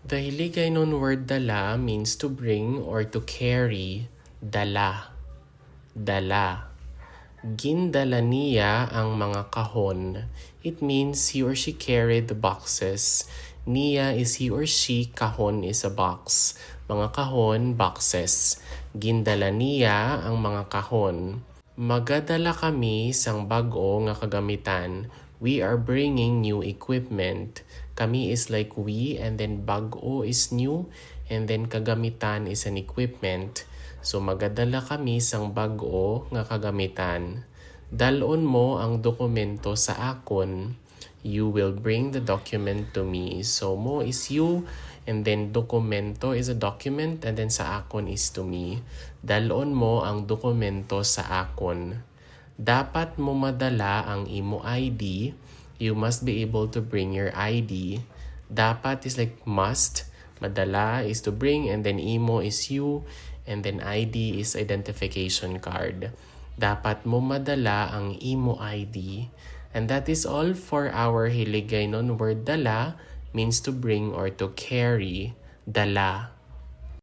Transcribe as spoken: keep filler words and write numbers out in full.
The Hiligaynon word dala means to bring or to carry. Dala. Dala. Gindala niya ang mga kahon. It means he or she carried the boxes. Niya is he or she, kahon is a box. Mga kahon, boxes. Gindala niya ang mga kahon. Magadala kami sang bag-o nga kagamitan. We are bringing new equipment. Kami is like we, and then bag-o is new, and then kagamitan is an equipment. So, magadala kami sang bag-o nga kagamitan. Dal-on mo ang dokumento sa akon. You will bring the document to me. So, mo is you, and then dokumento is a document, and then sa akon is to me. Dal-on mo ang dokumento sa akon. Dapat mo madala ang imo I D. You must be able to bring your I D. Dapat is like must. Madala is to bring, and then imo is you, and then I D is identification card. Dapat mo madala ang imo I D. And that is all for our Hiligaynon word dala, means to bring or to carry. Dala.